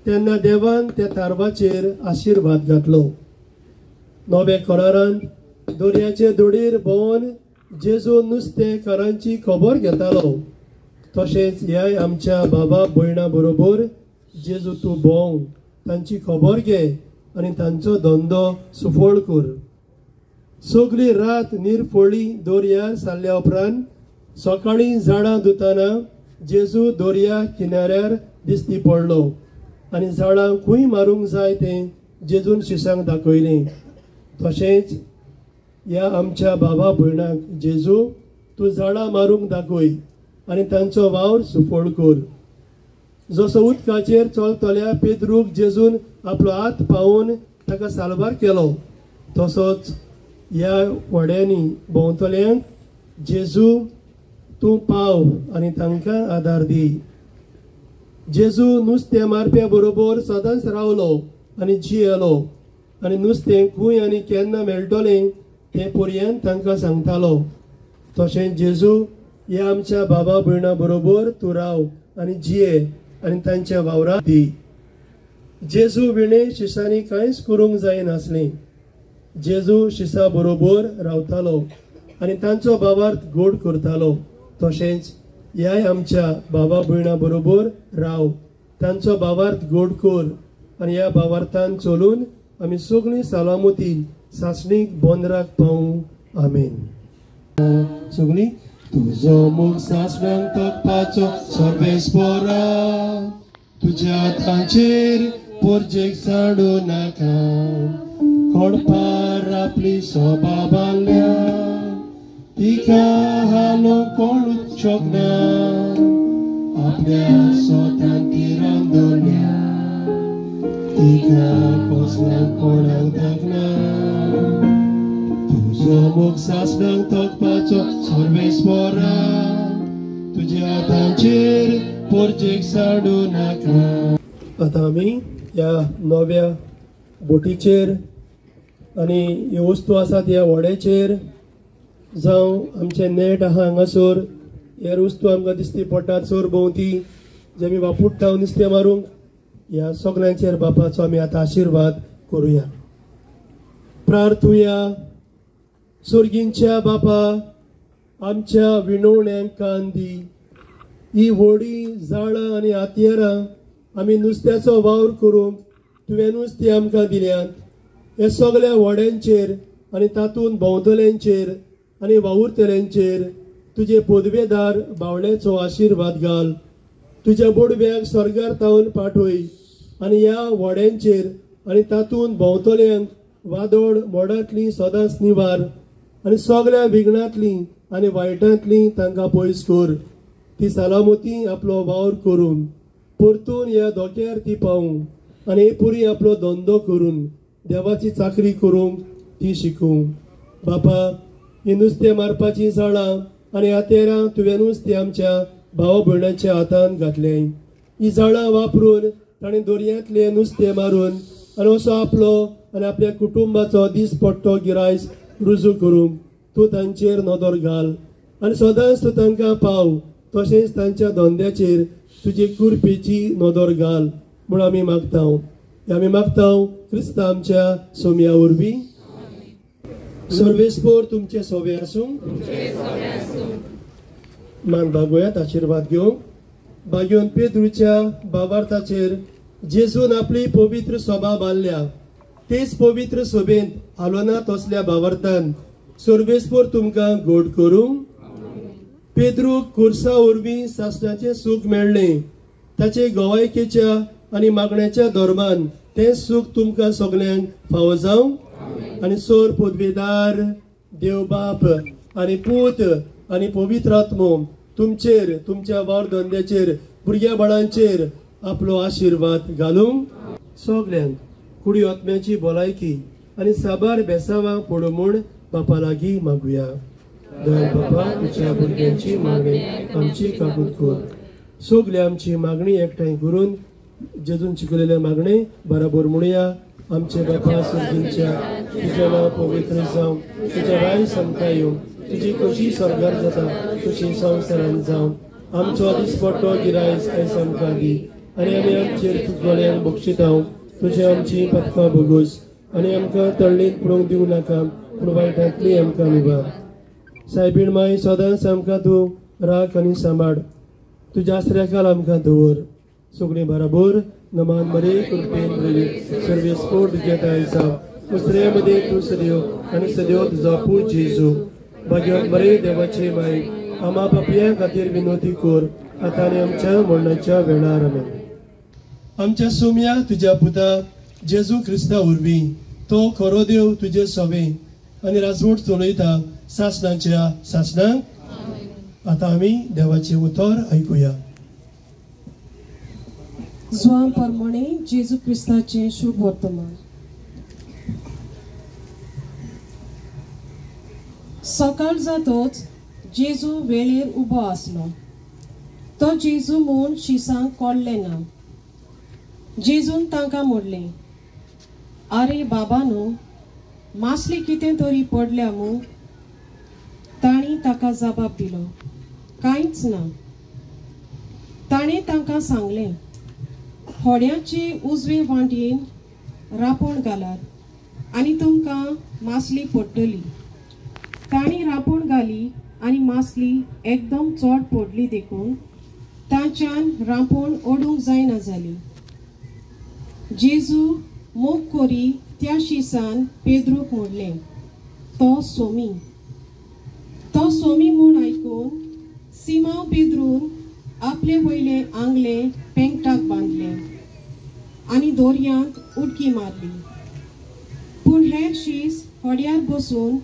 तेन्ना देवान त्या तारवाचेर आशिर्वाद घातलो. नव्या करारांत दर्याचे दोडीर भोंवन जेजू नुस्तेकारांची खबर घेतालो. तशेंच ह्या आमच्या बाबा भयणा बरोबर जेजू तूं भोंव, तांची खबर घे आनी तांचो धंदो सुफळ कर. सगळी रात निरफळी दर्यार सारल्या उपरांत सकाळीं झाडां धुतना जेजू दर्या किनाऱ्यार दिसती पडलो आनी झाडां खंय मारूंक जाय तें जेजून शिसांक दाखयलें. तशेंच ह्या आमच्या बाबा भयणाक जेजू तूं झाडां मारूंक दाखय आनी तांचो वावर सुफळ कर. जसो उदकाचेर चलतल्या पेद्रूक जेजून आपलो हात पावोवन ताका साल्वार केलो, तसोच ह्या व्हड्यांनी भोंवतल्यांक जेजू तूं पाव आनी तांकां आदार दी. जेजू नुस्तें मारप्या बरोबर सदांच रावलो आनी जियेलो आनी नुस्तें खंय आनी केन्ना मेळटलें तें पर्यंत तांकां सांगतालो. तशेंच जेजू ह्या आमच्या बाबा भयणा बरोबर तूं राव आनी जिये आनी तांच्या वावराक दी. जेजू विणें शिसांनी कांयच करूंक जायनासलें. जेजू शिसा बरोबर रावतालो आनी तांचो भावार्थ गोड करतालो. तशेंच ह्याय आमच्या बाबा भयणा बरोबर राव, तांचो भावार्थ गोड कर आनी ह्या भावार्थान चलून आमी सगळीं सलामती सासणीक बोंदराक पावूं. आमेन. सगळीं तुजो मुख सासणांक तकपाचो सर्वेस्पोरा, तुज्या हातांचेर पोरजेक साडू नाका, कोडपार आपली सोबा बांदल्या तिका हालो कोणूच शकना, आपल्या स्वतान ती रांदोल्या तिका कसल्या कोणाक दाखना. तुजो मुख सासणांक तकपाचो सर्वेस्पोरा, तुज्या हातांचेर पोरजेक साडू नाका. आतां आमी ह्या नव्या बोटीचेर आनी ह्यो वस्तू आसात ह्या व्हड्याचेर जावं आमचें नेट आहा हांगासर, हेर वस्तू आमकां दिसती पडटात चोर भोंवती जे आमी वापुडटा नुस्तें मारूंक, ह्या सगळ्यांचेर बापाचो आमी आतां आशिर्वाद करुया. प्रार्थुया. सोर्गींच्या बापा, आमच्या विणवण्यांक कान दी. ही व्हडी जाळां आनी हातयारां आमी नुस्त्याचो वावर करूंक तुवेंनूच ती आमकां दिल्यात. हे सगळ्या व्हड्यांचेर आनी तातूंत भोंवतल्यांचेर आनी वावुरतल्यांचेर तुजे पदवेदार बावळ्याचो आशिर्वाद घाल. तुज्या बोडव्याक स्वर्गार तावन पाठय आनी ह्या व्हड्यांचेर आनी तातूंत भोंवतल्यांक वादोड मोडांतली सदांच निवार आनी सगळ्या विघ्नांतली आनी वायटांतली तांकां पयस कर. ती सलामती आपलो वावर करून परतून ह्या धोक्यार ती पावूं आनी हे पुरी आपलो धंदो करून देवाची चाकरी करूंक ती शिकूं. बापा, ही नुस्तें मारपाची जाळां आनी हातेरां तुवेंनूच ती आमच्या भाव भयणाच्या हातान घातलें. ही जाळां वापरून ताणें दर्यांतलें नुस्तें मारून आनी असो आपलो आनी आपल्या कुटुंबाचो दीसपट्टो गिरायस रुजू करूंक तूं तांचेर नदर घाल आनी सदांच तूं तांकां पाव. तशेंच तांच्या धंद्याचेर तुजी कुरपेची नदर घाल म्हूण आमी मागता. आमी मागता क्रिस्ता आमच्या सोम्या वरवीं. सर्वेस्पोर तुमचे सोबे आसूं. मान बागोयात आशिर्वाद घेवंक. बागेवन पेद्रूच्या बाबार्थाचेर जेजून आपली पवित्र सभा बांदल्या, तेच पवित्र सभेंत हालोना तसल्या बाबार्थान सर्वेस्पोर तुमकां गोड करूं. पेद्रूक कुर्सा वरवीं सासणाचें सूख मेळ्ळें. ताचे गवायकेच्या आनी मागण्याच्या धर्मान तें सूख तुमकां सगल्यांक फावो जावं. आनी सोर पदवेदार देवबाप आनी पूत आनी पवित्र आत्मो तुमचेर, तुमच्या वावर धंद्याचेर, भुरग्या बाळांचेर आपलो आशिर्वाद घालूंक. सगल्यांक कुडी आत्म्याची भलायकी आनी साबार बेसावां पडूं म्हूण बापा लागीं मागुया. दयाळ बापा, तुज्या भुरग्यांची मागणी आमची काबूत कर. सगळी आमची मागणी एकठांय करून जेजून शिकयलेले मागणे बराबर म्हणुया. आमचे बापा सर्गींच्या, तुजें नांव पवित्र जावं, तुजें राय समकाय येवं, तुजी कशी स्वर्गार जाता तशी संवसारांत जावं. आमचो दिसपट्टो गिरायस आयज आमकां दी आनी आमी आमचेर चुकगोळ्यांक बक्षितांव. तुजें आमची पथकां भोगोस आनी आमकां तळणींत पडूंक दिवं नाका, पूण वायटांतली आमकां निभार. सायबीण माय, सदांच आमकां तूं राख आनी सांबाळ. तुज्या आसऱ्याखाल आमकां दवर. सगळीं बराबर नमान मरे कृपेन भरली सर्वेस्पोर तुज्या ताय जावं. दुसऱ्या मदें तूं सद्यो आनी सद्यो तुजो पूत जेजू. भाग्यवंत मरे देवाची माय, आमा पापयां खातीर विनोती कर आतां आनी आमच्या मरणाच्या वेळार. आमेन. आमच्या सोम्या तुज्या पुता जेजू क्रिस्ता वरवीं तो खरो देव तुजे सवे आनी राजवट चलयता सासणाच्या सासणाक. आतां आमी देवाचें उतर आयकुया. जुआं प्रमाणे जेजू क्रिस्ताचें शुभ वर्तमान. सकाळ जातच जेजू वेळेर उबो आसलो. तो जेजू म्हूण शिसांक कळ्ळें ना. जेजून तांकां म्हणलें, आरे बाबा न्हू, मासली कितें तरी पडल्या मू? तांणी ताका जबाब दिलो, कांयच ना. ताणें तांकां सांगलें, होड्याचे उजवे वांटयेन रांपोण घालात आनी तुमकां मासली पडटली. तांणी रांपोण घाली आनी मासली एकदम चड पडली देखून तांच्यान रांपोण ओडूंक जायना जाली. जेजू मोग कोरी त्या शिसान पेद्रूक म्हणलें, तो सोमी. तो सोमी म्हूण आयकून सिमांव पेद्रून आपले वयले आंगले पेंकटाक बांदले आनी दोरयांत उडकी मारली. पूण हेर शीस होड्यार बसून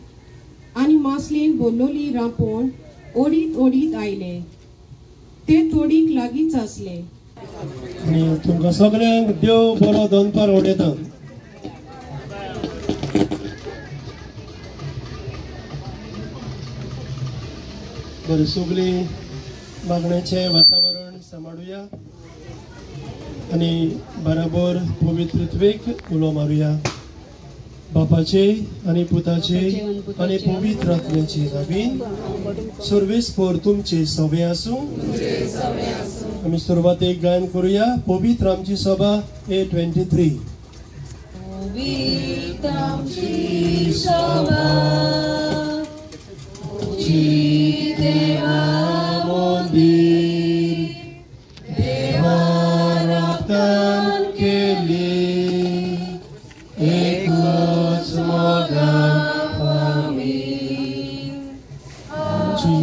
आनी मासलेन बोल्लोली रांपोण ओडीत ओडीत आयले. ते तोडीक लागींच आसले. आनी तुमकां सगळ्यांक देव बरो दनपार उडयता. बरें, सगळीं मागण्याचें वातावरण सांबाळुया आनी बराबर पवित्रत्वेक उलो मारुया. बापाचे आनी पुताचे आनी पवित्र आत्म्याचे नावीन सर्वेस्पोर तुमचे सवे आसूं. आमी सुरवातेक गायन करुया पवित्र आमची सभा A23. पवित्र आमची सभा देवा मंदिर देवा रक्तान केली एकच मोगान फामीन आमची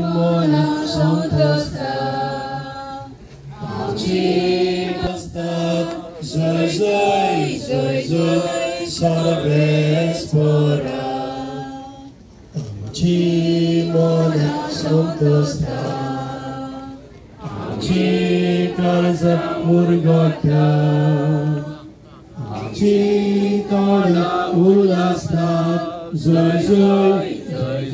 मनां संतोसता आमची आसतात जय जय जय जय सर्वेस्पोरा. आमची मनां संतोसता आमची काळजां उरगता आमची तोंडां उल्हासतात जय जय जय.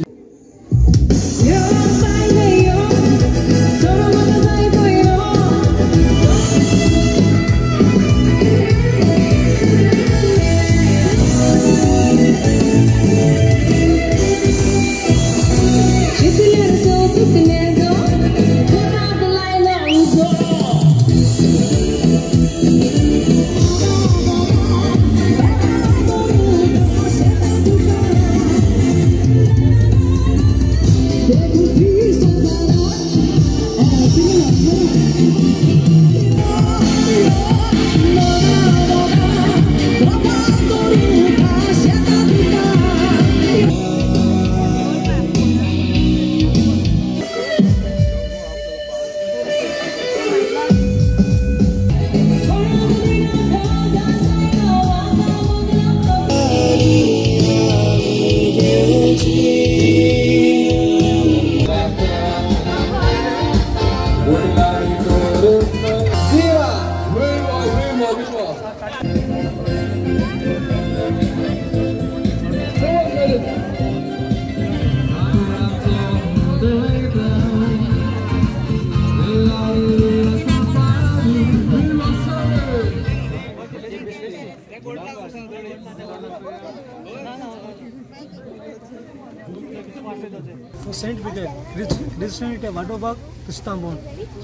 सेंट पीटर क्रिश्चियनिटी वाटोवपाक क्रिस्तांव भोवन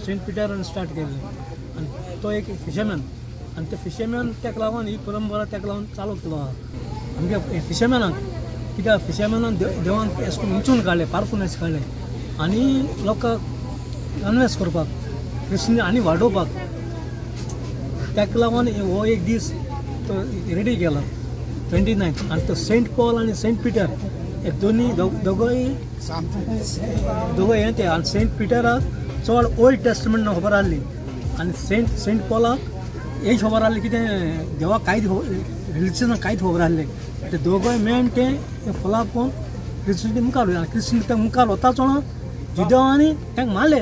सेंट पिटरान स्टार्ट केल्लें आनी तो एक फिशरमॅन आनी ते फिशरमॅन ताका लागून ही परंपरा ताका लागून चालू केलो आहा आमगे फिशरमॅनाक. कित्याक फिशरमॅनान देवान अशें करून उंचून काडलें, पारपून अशें काडलें आनी लोकांक कन्वेन्स करपाक क्रिस्ती आनी वाडोवपाक ताका लागून हो एक दीस तो रेडी केला 29. आनी तो सेंट पॉल आनी सेंट पिटर हे दोनी दोगोय दोगोय हे ते. आनी सेंट पिटराक चड ओल्ड टेस्टमेंट खबर आहली आनी सेंट पॉलाक एक खबर आहली कितें देवाक कांयच रिलिजनाक कांयच खबर आहलें. ते दोगोय मेन ते फॉलोअप करून क्रिस्ती मुखार आनी क्रिस्ती ते मुखार वता चोणो जुदेवांनी तांकां मारले.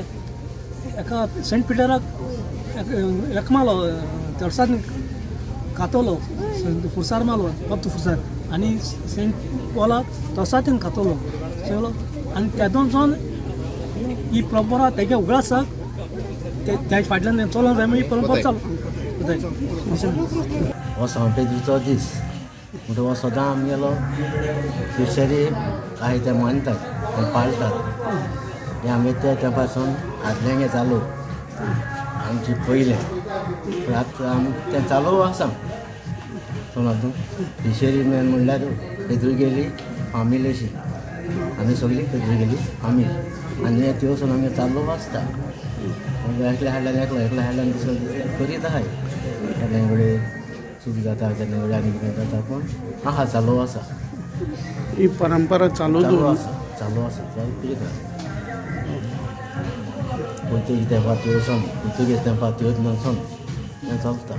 एका सेंट पिटराक एक मारलो तरसाद खातलो फुरसार मारलो फक्त फुरसार आनी सेंट पॉलाक तरसादीन खातलो चलो. आनी तेदोन ही परंपरा तेगे उगडासाक त्या फाटल्यान चलोंक जाय, ही परंपरा चालू. हो सांव पेद्रूचो दीस म्हणटा हो सदां आमगेलो फिशरी आहाय ते मानतात आनी पाळटात. हें आमी त्या तेंपासून आदल्यांगे चालू आमची पयलें, पूण आतां आमी तें चालू आसा. समज तूं फिशरी मॅन म्हणल्यार पेद्रुगेली फामील अशी आमी सगळी पेद्रुगेली फामील आनी त्यो वचून आमगे चालू आसता. एकल्या हाडल्यान एकलो, एकल्या हाडल्यान दुसरो करीत आहाय. केन्ना कडेन चूक जाता, केन्ना कडेन आनी कितें जाता, पूण आहा चालू आसा ही परंपरा चालू आसा, चालू आसा, चालू करीत आहा. पुर्तुगीज तेंपार त्यो वचोन, पुर्तुगीज तेंपार त्यो वचोन तें चलता.